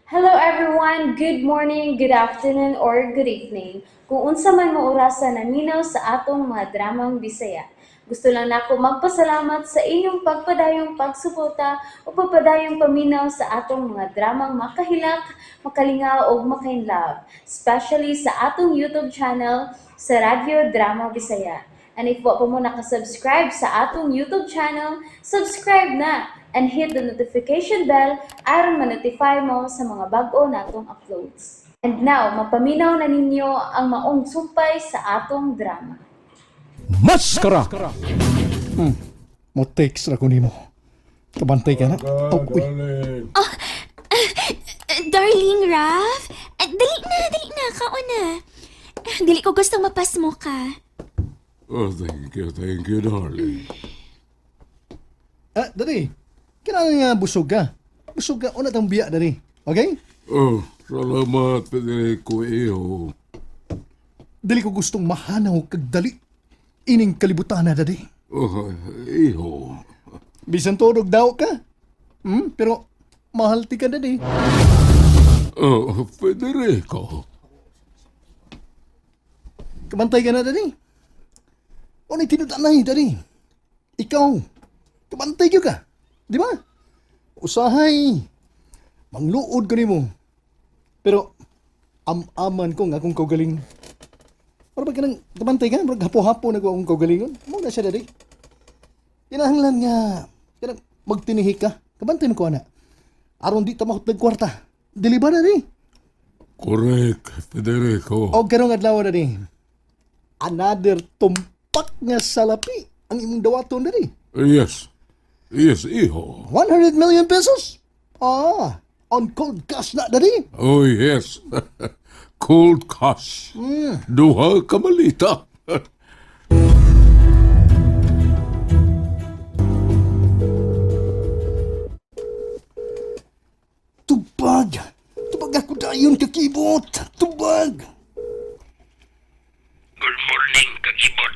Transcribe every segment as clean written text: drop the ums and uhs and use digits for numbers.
Hello everyone! Good morning, good afternoon, or good evening. Kung unsa man mo orasa naminaw sa atong mga dramang Bisaya. Gusto lang nako magpasalamat sa inyong pagpadayong pagsuporta o pagpadayong paminaw sa atong mga dramang makahilak, makalingaw ug makainlove, especially sa atong YouTube channel sa Radyo Drama Bisaya. And if wa pa mo nakasubscribe sa atong YouTube channel, subscribe na and hit the notification bell aron ma-notify mo sa mga bag-o natong uploads. And now, mapaminaw na ninyo ang maong sumpay sa atong drama. Maskara! Mo text ra ko nimo. Kabantay ka na. Oh, uy. Darling. Darling Raf, dali na, kaon na. Dili ko gustong mapasmo ka. Oh, thank you, darling. Ah, dali. Kinahanglan nga busog ka. Busog ka una tang biya dali. Okay? Oh, salamat, Federico, iho. Dili ko gustong mahanaw kag dali. Ining kalibutan na dali. Oh, iho. Bisan tunog daw ka. Pero mahal ti ka dali. Oh, Federico. Kabantay ka na dali. Unay tinutanay dali. Ikaw, kabantay gyud ka. Di ba? Usahay. Mangluod ko nimo. Pero am-aman ko nga akong kaugaling. Para ba kanang kabantay ka? Murag hapo-hapo na ko akong kaugalingon. Mo na siya dali. Kinahanglan nga kanang magtinihi ka. Kabantay mo ko ana. Aron di ta mahutdag kwarta. Dili ba dali? Correct, Federico. O karong adlaw na ni. Another tumpak nga salapi ang imong dawaton diri. Yes. Yes, iho. 100 million pesos? Ah, on cold cash na diri. Oh, yes. Cold cash. Duha ka malita. Tubag! Tubag ako dayon kakibot! Tubag! Good morning, kakibot.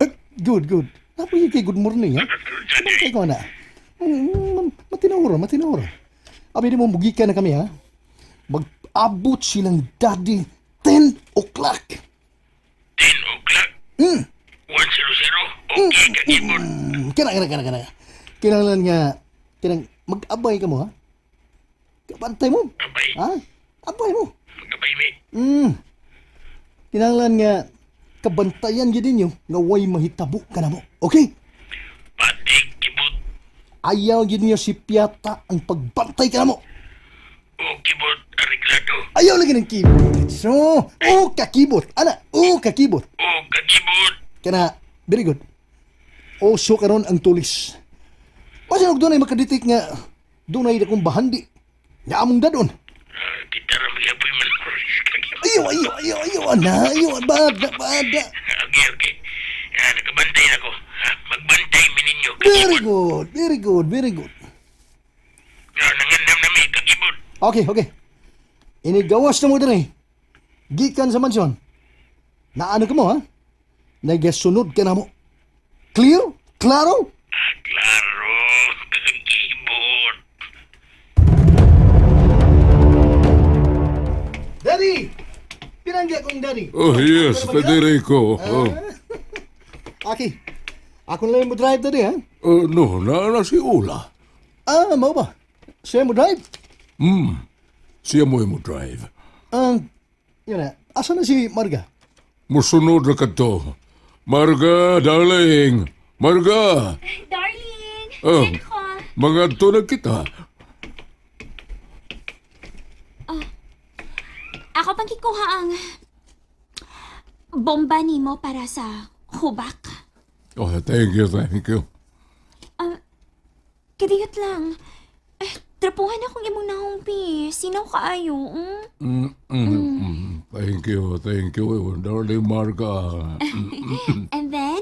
Eh, good, good. Napoy kay good morning, ha? Kabantay ko na. Matinawra, matinawra. Abi di mo, mugikan na kami, ha? Mag-abot silang daddy 10 o'clock. 10 o'clock? 100? Okay, kakibot. Kana, kana, kana, kana. Kinahanglan nga, kinang mag-abay ka mo, ha? Kabantay mo. Abay, Ha? Abay mo. magabay mi. Kinahanglan nga, kabantayan gid ninyo nga way mahitabo ka na mo. Okay? Patik, kibot. Ayaw gid niyo si Piata ang pagbantay ka na mo. O, kibot, areglado. Ayaw lagi ng keyboard. So, oh, kakibot. Ana, oh, kakibot. O, kakibot. Kana, very good. Oso karon ang tulis. Masin og dunay makaditik nga dunay akong bahandi. Nga among dadon. Ah, kita ra magyapoy man. Kakibot. Ayaw, ayaw, ayaw, ayaw, ana, ayaw, bada, bada. Okay, okay. Ah, nakabantay na ko. Ha, magbantay mi ninyo, Very kakibot. good, very good, very good. Ah, nangandam na mi, kakibot. Okay, okay. Inigawas na mo diri. Gikan sa mansyon. Naano ka mo, ha? Nagasunod ka na mo. Clear? Klaro? Ah, klaro, kakibot. Daddy! Pinangga kong daddy. Oh, yes, Federico. Oh, Okay. Ako na lang mo drive, daddy, ha? oh no, na si Ula. Ah, mao ba? Siya mo drive? Siya mo mo drive. Ah, yun na. Asa na si Marga? Musunod na ka to. Marga, darling. Marga. Darling, Oh. send ko. Mga na kita. Ako pang kikuha ang bomba nimo para sa hubak. Oh, thank you, thank you. Kadiyot lang. Eh, trapuhan akong imong nahumpi. Sinaw kaayo, mm? Thank you, darling Marga. And then,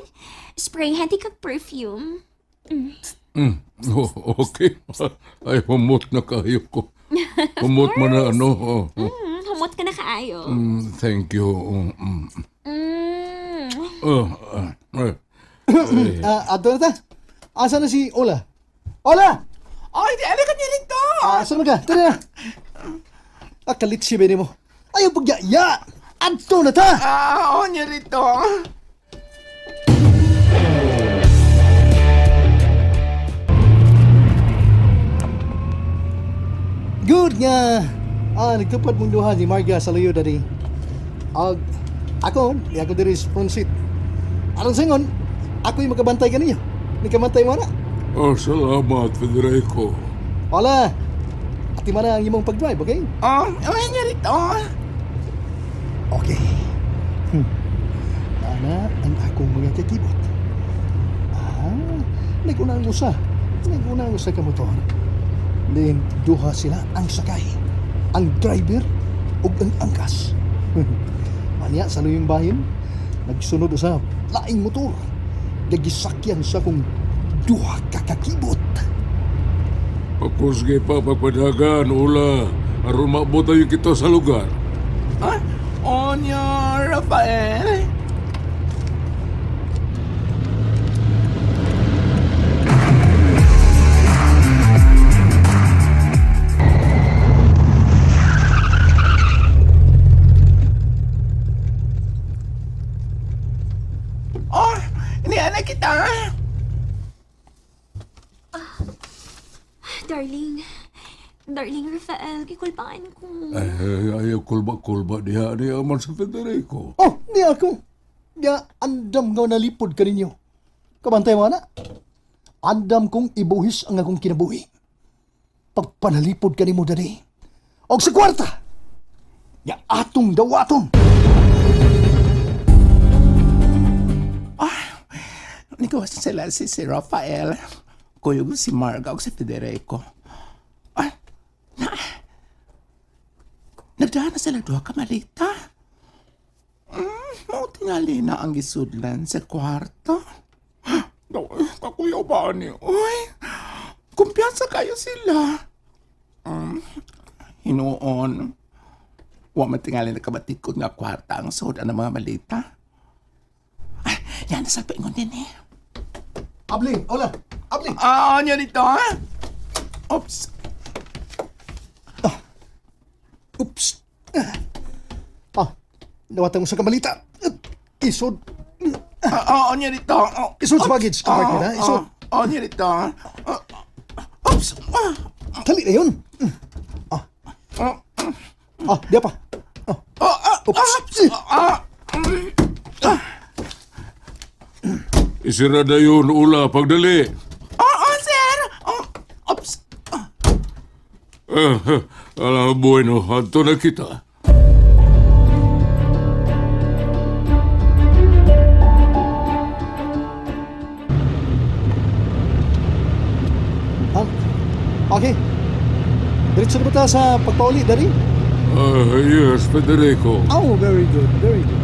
spray hanti kag perfume. Oh, okay. Ay, humot na kayo ko. Humot mo na ano. Oh, oh. Humot ka na kaayo. Thank you. Oh, ah, eh. Ah, ato na ta. Asa na si Ola? Ola! Ay, di, alika niya rito. Ah, asa naman ka? Tara na. Akalit si Benny mo. Ayaw pagyaya! Adto na ta! Ah, onya rito. Good nga! Ah, nagtupad mong duha ni Marga sa luyo dali. Ag, ako, di ako diri sa front seat. Aron singon, ako'y makabantay kaninyo. Nikabantay mo na. Oh, salamat, Federico. Hola! Ati man ang imong pag-drive, okay? Oh, onya rito. Okay. Ana ang akong mga kakibot. Ah, naguna ang usa. Naguna ang usa ka motor. Then, duha sila ang sakay. Ang driver ug ang angkas. Manya sa luyong bahin, nagsunod usab laing motor. Gagisakyan sa kong duha ka kakibot. Pakusgi pa pagpadagan, Ula. Aron maabot tayo kita sa lugar. Ah, onya Rafael. Oh, niya na kita. Darling. Darling Rafael, gikulpaan ko. Ay, ay, ayaw kulba-kulba diha diha man sa Federico. Oh, di ako. Di andam nga nalipod ka ninyo. Kabantay mo na. Andam kong ibuhis ang akong kinabuhi. Pagpanalipod ka nimo dali. Og sa kwarta. Ya atong dawaton. Nagawa sila si Rafael. Kuyog si Marga o si Federico. Ay, na. Nagdaan na sila duha ka malita. Mao tingali na ang gisudlan sa kwarto. Doy, kakuyaw ba ni? Uy, kumpiyansa kayo sila. Hinuon. Wa man tingali na kabatikod nga kwarta ang sudan ng mga malita. Ay, yan sa paingon din eh. Abli, hola. Abli. Ah, ano dito, ha? Oops. Oops. Ah, nawatan mo sa kamalita. Isod. Ah, ah, ano dito? Oh, Isod sa baggage compartment, ha? Isod. Ah, ano dito? Ah, oops. Ah, Dali na yun. Ah. Ah, di pa. Ah. oh, ah, Oops. oops. Ah, Isira na yun, Ula, pagdali. oh, oh, sir. Oh, oops. Eh, ala, bueno, adto na kita. Ah, okay. Diretso na ba ta sa pagpauli, Daddy? Ah, yes, Federico. Oh, very good, very good.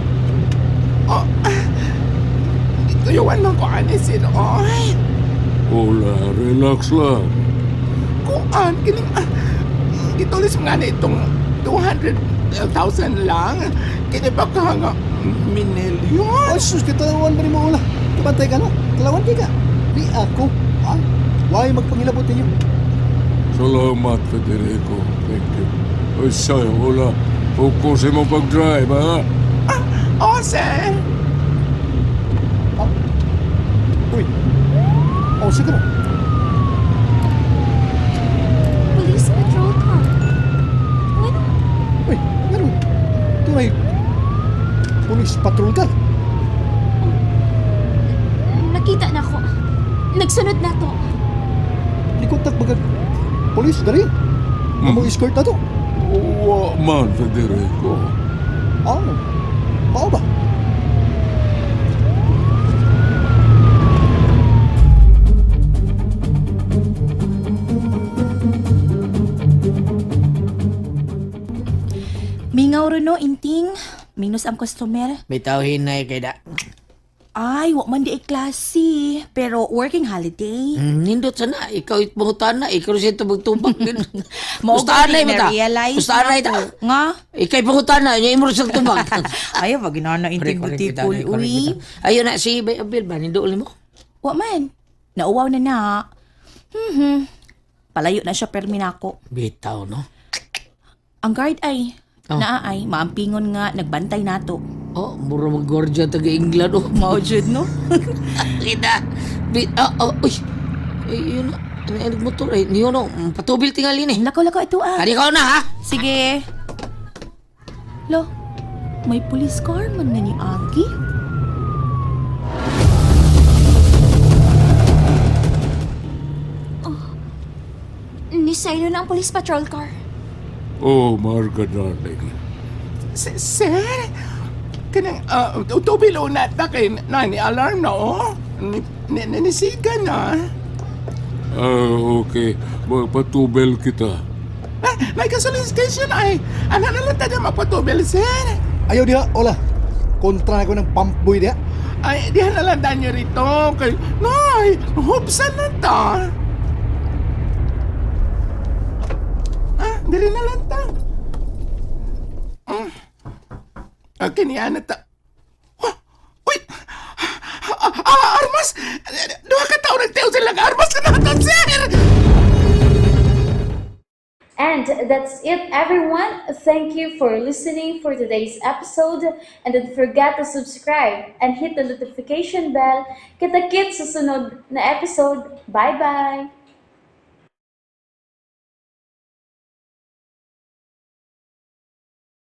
Oh, Tuyawan man ko ani sir. Oy, Ula, relax lang. kuan kining ah, gitulis nga na itong 200,000 lang. Kini ba ka nga minilyon? Ay, sus, katalawan ba ni mo, Ula? Kabantay ka na. Talawan kay ka. Di ako. Ha? Why magpangilabot ninyo? Salamat, Federico. Thank you. Ay, sayo, Ula. Focus mo pag-drive, ha? Oh, sir. Ah. Uy. Oh, sige mo. Police patrol car. Ano? Uy, ganun. Tunay. Police patrol ka. Nakita na ko. Nagsunod na to. Di kontak baga. Police, dali. Mo escort na to. Wa man, Federico. Ah, mao ba? Mingaw ro no, inting. Minus ang customer. Bitaw hinay kay da. Ay, wa man di ay klase. Pero working holiday. Nindot sana ikaw itbungutan na ikaw siya tubag-tubag din. Mao Gustahan gani na ta. na-realize Gustahan na na ita. ko. Nga? Ikay pangutan na nya imo sa tubag. Ayaw, pag ginana inting butikol, uy. Ayo na si Bay Abel ba nindo mo? Wa man. Nauwaw na na. Palayo na siya permi nako. Bitaw no. Ang guard ay, Oh. naa ay, maampingon nga, nagbantay nato. Oh, mura mag gwardiya taga England oh. Mao jud, no? Kita. Bi ah, oh, uy. Ay, yun na. Ano ang motor ay niyo no. Patubil tingali ni. Lakaw-lakaw ito ah. Kani ka na ha. Sige. Lo, may police car man na ni Aki. Nisaylo na ang police patrol car. Oh, Marga, darling. Sir, kanang tubilo na ta kay na ni alarm na oh. Ni, nisiga na. Ah, okay. Magpatubel kita. Ah, may gasoline station ay. Ano na lang tayo mapatubel, sir? Ayaw diha, hola. Kontra na ko ng pump boy diha. Ay, diha na lang tayo rito. Kay, nay, hubsan na ta. Ah, dili na lang ta. Okay, niya na ta. Wah, uy! Ah, ah, armas! Duha ka taon nagtiyaw silang armas na nato, sir! And that's it, everyone. Thank you for listening for today's episode. And don't forget to subscribe and hit the notification bell. Kita-kits sa sunod na episode. Bye-bye!